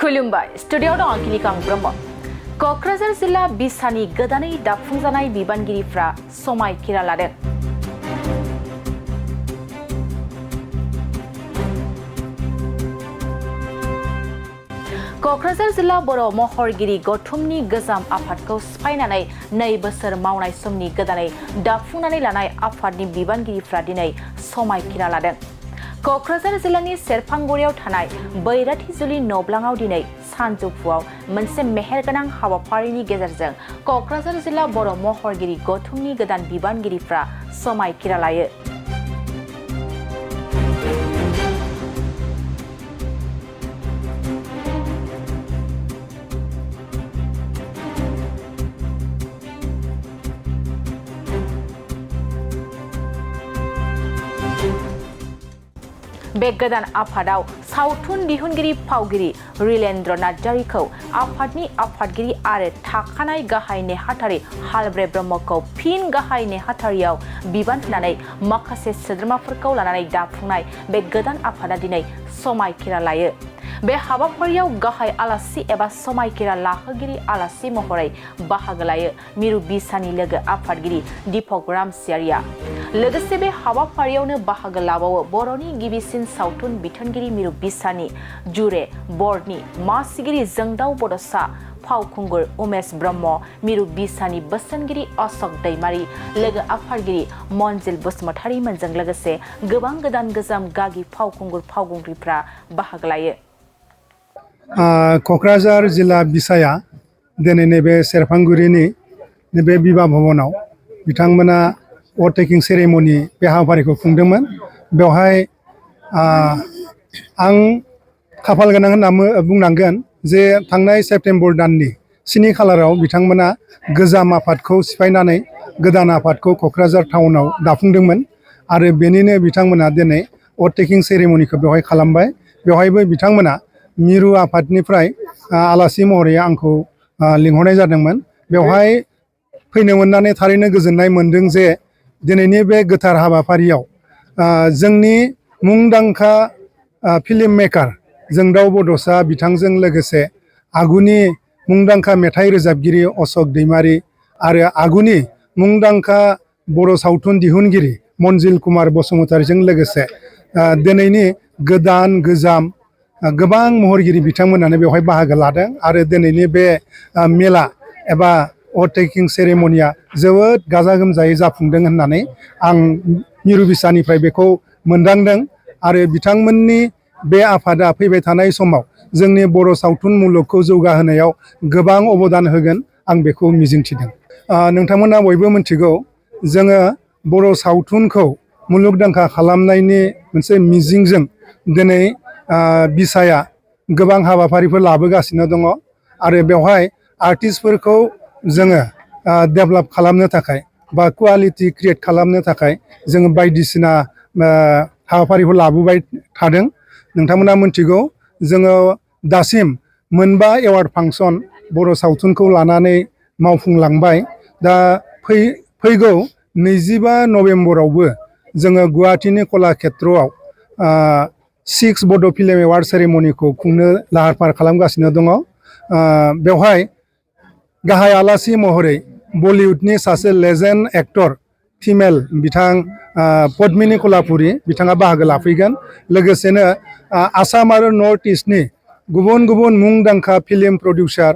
खुलुमबाय स्टुडियोआव दं आं किनिकां ब्रह्म क'क्राझार जिल्ला बिसानि गोदानै दाफुंजानाय बिबानगिरिफ्रा समायखिरा लादों। क'क्राझार जिल्ला बर' महरगिरि गौथुमनि गोजाम आफादखौ सिफायनानै 2 बोसोर मावनाय समनि गोदानै दाफुंनानै लानाय आफादनि बिबानगिरिफ्रा दिनै समायखिरा लादों। क'क्राझार जिल्लानि सेरफांगुरियाव थानाय बैराथिजुलि न'ब्लाङाव दिनै सानजौफुआव मोनसे मेहेरगोनां हाबाफारिनि गेजेरजों क'क्राझार जिल्ला बर' महरगिरि गौथुमनि गोदान बिबानगिरिफ्रा समायखिरा लायो। बे गोदान आफादाव सावथुन दिहुनगिरि फावगिरि रिलेन्द्र नार्जारीखौ आफादनि आफादगिरि आरो थाखानाय गाहाय नेहाथारि हालब्रे ब्रह्मखौ फिन गाहाय नेहाथारियाव बिबान होनानै माखासे सोद्रोमाफोरखौ लानानै दाफुंनाय बे गोदान आफादा दिनै समायखिरा लायो। बे हाबाफारियाव गाहाय आलासि एबा समायखिरा लाहोगिरि आलासि महरै बाहागो लायो मिरु बिसानि लोगो आफादगिरि दीपक रामसियारिया। लोगोसे बे हाबाफारियावनो बाहागो लाबावो बर'नि गिबिसिन सावथुन बिथोनगिरि मिरु बिसानि जुरे बर्डनि मासिगिरि जोंदाव बड'सा फावखुंगुर उमेश ब्रह्म, मिरु बिसानि बोसोनगिरि अशोक दैमारी, लोगो आफादगिरि मनजिल बसुमतारीमोनजों लोगोसे गोबां गोदान गोजाम गागि फावखुंगुर फावखुंग्रिफ्रा बाहागो लायो। क'क्राझार जिल्ला बिसाया दिनै नैबे सेरफांगुरिनि नैबे बिबा भवनाव बिथांमोना अथ टेकिं सेरेमनि बे हाबाफारिखौ खुंदोंमोन। बेवहाय आं खाफाल गोनां होनना बुंनांगोन जे थांनाय सेप्तेम्बर दाननि 7 खालाराव बिथांमोना गोजाम आफादखौ सिफायनानै गोदान आफादखौ क'क्राझार टाउनाव दाफुंदोंमोन आरो बेनिनो बिथांमोना दिनै अथ टेकिं सेरेमनिखौ बेवहाय खालामबाय। बेवहायबो बिथांमोना मिरु आफादनिफ्राय आलासि महरै आंखौ लिंहरनाय जादोंमोन। बेवहाय फैनो मोननानै थारैनो गोजोननाय मोनदों जे दिनैनि बे गोथार हाबाफारियाव जोंनि मुंदांखा फिल्म मेकार जोंदाव बड'सा बिथांजों लोगोसे आगुनि मुंदांखा मेथाइ रोजाबगिरि अशोक दैमारी आरो आगुनि मुंदांखा बर' सावथुन दिहुनगिरि मनजिल कुमार बसुमतारीजों लोगोसे दिनैनि गोदान गोजाम गोबां महरगिरि बिथांमोनानो बेवहाय बाहागो लादों आरो दिनैनि बे मेला एबा अथ टेकिं सेरेमनिया जोबोद गाजा गोमजायै जाफुंदों होननानै आं मिरु बिसानिफ्राय बेखौ मोनदांदों आरो बिथांमोननि बे आफादा फैबाय थानाय समाव जोंनि बर' सावथुन मुलुगखौ जौगाहोनायाव गोबां अबदान होगोन आं बेखौ मिजिंथिदों। नोंथांमोना बयबो मिथिगौ जोङो बर' सावथुनखौ मुलुगदांखा खालामनायनि मोनसे मिजिंजों दिनै बिसाया गोबां हाबाफारिफोर लाबोगासिनो दङ आरो बेवहाय आर्टिस्टफोरखौ जोङो डेभेलप खालामनो थाखाय बा क्वालिटि क्रिएट खालामनो थाखाय जोङो बायदिसिना हाबाफारिफोर लाबोबाय थादों। नोंथांमोना मिथिगौ जोङो दासिम 4 एवार्ड फांसन बर' सावथुनखौ लानानै मावफुंलांबाय। दा फैगौ 25 नभेम्बरावबो जोङो गुवाहाटीनि कलाक्षेत्रआव 6 बड' फिल्म एवार्ड सेरेमनिखौ खुंनो लाहार फाहार खालामगासिनो दङ। बेवहाय गाहाय आलासि महरै बलिउडनि सासे लेजेन्ड एक्टर फिमेल बिथां पद्मिनी कलापुरी बिथाङा बाहागो लाफैगोन। लोगोसेनो आसाम आरो नर्थ इस्टनि गुबुन गुबुन मुंदांखा फिल्म प्रडिउसार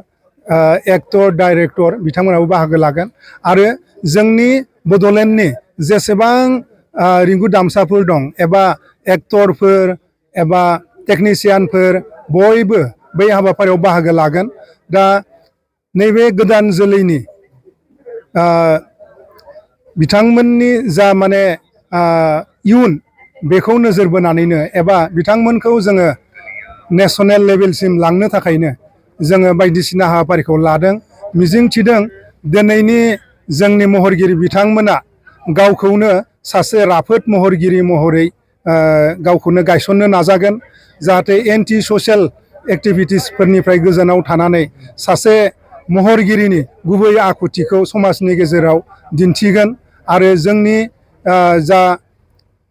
एक्टर डाइरेक्टर बिथांमोनाबो बाहागो लागोन आरो जोंनि बड'लेण्डनि जेसेबां रिंगु दामसाफोर दं एबा एक्टरफोर एबा टेकनिशियानफोर बयबो बै हाबाफारियाव बाहागो लागोन। दा नैबे गोदान जोलैनि बिथांमोननि जा माने इयुन बेखौ नोजोर बोनानैनो एबा बिथांमोनखौ जोङो नेसनेल लेभेलसिम लांनो थाखायनो जोङो बायदिसिना हाबाफारिखौ लादों। मिजिंथिदों दिनैनि जोंनि महरगिरि बिथांमोना गावखौनो सासे राफोद महरगिरि महरै गावखौनो गायसननो नाजागोन जाहाथे एन्टि ससियेल एक्टिभिटिसफोरनिफ्राय गोजानाव थानानै सासे महरगिरिनि गुबै आखुथिखौ समाजनि गेजेराव दिन्थिगोन आरो जोंनि जा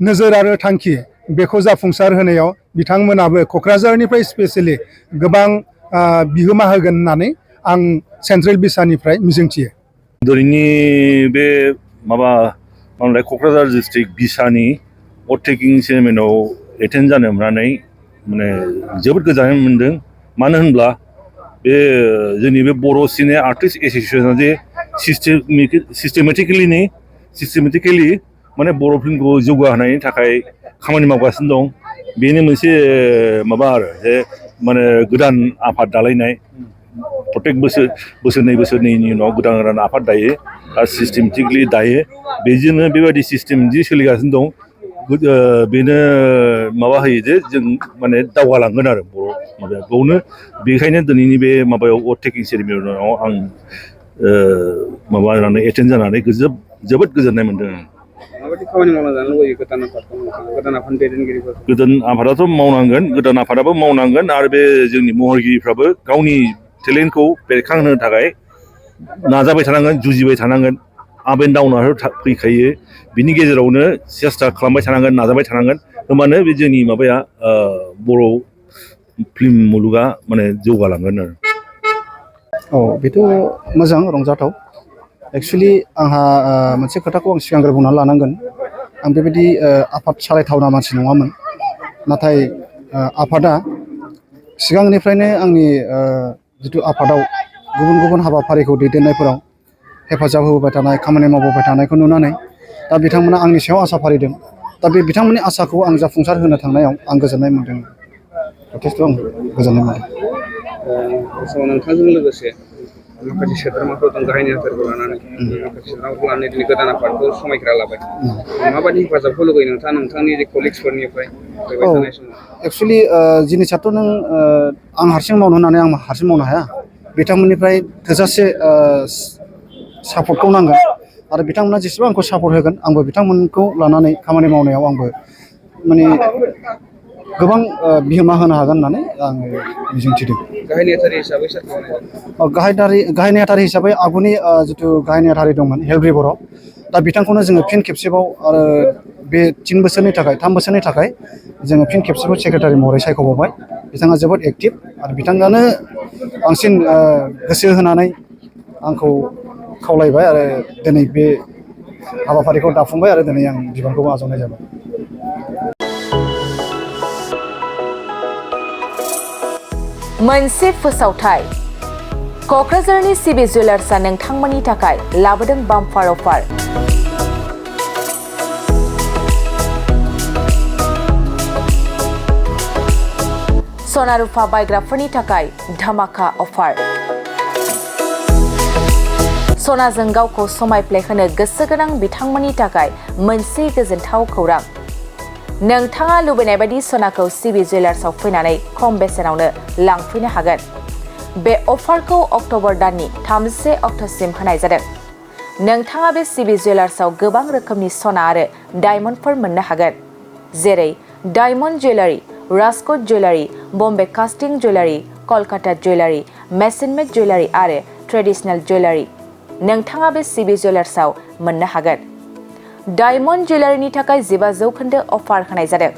नोजोर आरो थांखि बेखौ जाफुंसार होनायाव बिथांमोनाबो क'क्राझारनिफ्राय स्पेसियेलि गोबां बिहोमा होगोन होननानै आं सेन्ट्रेल बिसानिफ्राय मिजिंथियो। दिनैनि बे माबा मामोनलाय क'क्राझार डिस्ट्रिक्ट बिसानि भट टेकिं सेरेमनियाव एटेन्ड जानो मोननानै माने जोबोद गोजोननाय मोनदों। मानो होनब्ला बे जोंनि बे बर' सिने आर्टिस्ट एस'सिएसना जे सिस्टेमेटिकेलि माने बर' फिल्मखौ जौगाहोनायनि थाखाय खामानि मावगासिनो दं। बेनो मोनसे माबा आरो जे माने गोदान आफाद दालायनाय प्रत्येक बोसोरनैनि उनाव गोदान आफाद दायो आरो सिस्टेमेटिकलि दायो। बेजोंनो बेबायदि सिस्टेम जि सोलिगासिनो दं बेनो माबा होयो जे जों माने दावगालांगोन आरो बर' माबाया बेयावनो। बेखायनो दिनैनि बे माबायाव भट टेकिं सेरेमनियाव आं माबानानै एटेन्ड जानानै जोबोद गोजोननाय मोनदों। माबायदि खामानि मावना जानो लुबैयो गोदान आफादनि दैदेनगिरिफोर? गोदान आफादाथ' मावनांगोन, गोदान आफादाबो मावनांगोन आरो बे जोंनि महरगिरिफ्राबो गावनि टेलेन्टखौ बेरखांहोनो थाखाय नाजाबाय थानांगोन, जुजिबाय थानांगोन। आप एन्ड डाउनाथ' फैखायो, बिनि गेजेरावनो सेस्था खालामबाय थानांगोन, नाजाबाय थानांगोन। होमबानो बे जोंनि माबाया बर' फिल्म मुलुगा माने जौगालांगोन आरो। बेथ' मोजां, रंजाथाव। एक्सुवेलि आंहा मोनसे खोथाखौ आं सिगांग्रो बुंनानै लानांगोन। आं बेबायदि आफाद सालायथावना मानसि नङामोन। नाथाय आफादा सिगांनिफ्रायनो आंनि जिथु आफादाव गुबुन गुबुन हाबाफारिखौ दैदेननायफोराव हेफाजाब होबोबाय थानाय, खामानि मावबोबाय थानायखौ नुनानै दा बिथांमोना आंनि सायाव आसा फारिदों। दा बे बिथांमोननि आसाखौ आं जाफुंसार होनो थांनायाव आं गोजोननाय मोनदों। जथेस्थ' आं गोजोननाय मोनदों। नोंथांजों लोगोसे माखासे सोद्रोमाफोर दं गाहाय नेहाथारखौ लानानै, माखासे सोद्रोमाखौ लानानै दिनै गोदान आफादखौ समायखिरा लाबाय। माबायदि हेफाजाबखौ लुगैयो नोंथाङा नोंथांनि जे कलिग्सफोरनिफ्राय फैबाय थानाय समाव? एक्सुवेलि जिनिसाथ' नों आं हारसिं मावनो होननानै आं हारसिं मावनो हाया। बिथांमोननिफ्राय थोजासे सापर्टखौ नांगोन आरो बिथांमोना जेसेबां आंखौ सापर्ट होगोन आंबो बिथांमोनखौ लानानै खामानि मावनायाव आंबो माने गोबां बिहोमा होनो हागोन होननानै आङो मिजिंथिदों। गाहाय नेहाथारि हिसाबै सोरखौ होनाय? गाहाय नेहाथारि हिसाबै आगुनि जिथु गाहाय नेहाथारि दंमोन हेलब्रि बर', दा बिथांखौनो जोङो फिन खेबसेबाव आरो बे 3 बोसोरनि थाखाय जोङो फिन खेबसेबाव सेक्रेटारि महरै सायख'बावबाय। बिथाङा जोबोद एक्टिभ आरो बिथाङानो बांसिन गोसो होनानै आंखौ खावलायबाय आरो दिनै बे हाबाफारिखौ दाफुंबाय आरो दिनै आं बिबानखौबो आजावनाय जाबाय। मोनसे फोसावथाय क'क्राझारनि सिबि जुवेलार्सआ नोंथांमोननि थाखाय लाबोदों बाम्पार अफार। सना रुफा बायग्राफोरनि थाखाय धामाका अफार। सनाजों गावखौ समायफ्लेहोनो गोसो गोनां बिथांमोननि थाखाय मोनसे गोजोनथाव खौरां। नोंथाङा लुबैनाय बायदि सनाखौ सिबि जुवेलार्सआव फैनानै खम बेसेनावनो लांफैनो हागोन। बे अफारखौ अक्ट'बर दाननि 31 अक्ट'सिम होनाय जादों। नोंथाङा बे सिबि जुवेलार्सआव गोबां रोखोमनि सना आरो डायमन्डफोर मोननो हागोन, जेरै diamond jewellery, Rajkot jewellery, Bombay कास्टिं जुवेलारि, कलकाता जुवेलारि, मेसिन मेड जुवेलारि आरो ट्रेडिशनेल जुवेलारि नोंथाङा बे सिबि जुवेलार्सआव मोननो हागोन। डायमन्ड जुवेलारिनि थाखाय 15% अफार होनाय जादों।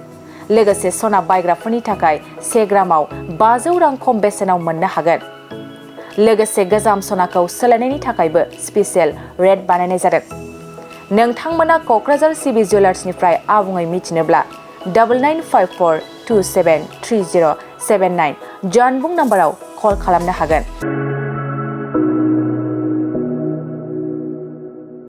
लोगोसे सना बायग्राफोरनि थाखाय 1 ग्रामाव 500 रां खम बेसेनाव मोननो हागोन। लोगोसे गोजाम सनाखौ सोलायनायनि थाखायबो स्पेसियेल रेट बानायनाय जादों। नोंथांमोना क'क्राझार सिबि जुवेलार्सनिफ्राय आबुङै मिथिनोब्ला 9954273079 जानबुं नाम्बाराव कल खालामनो हागोन।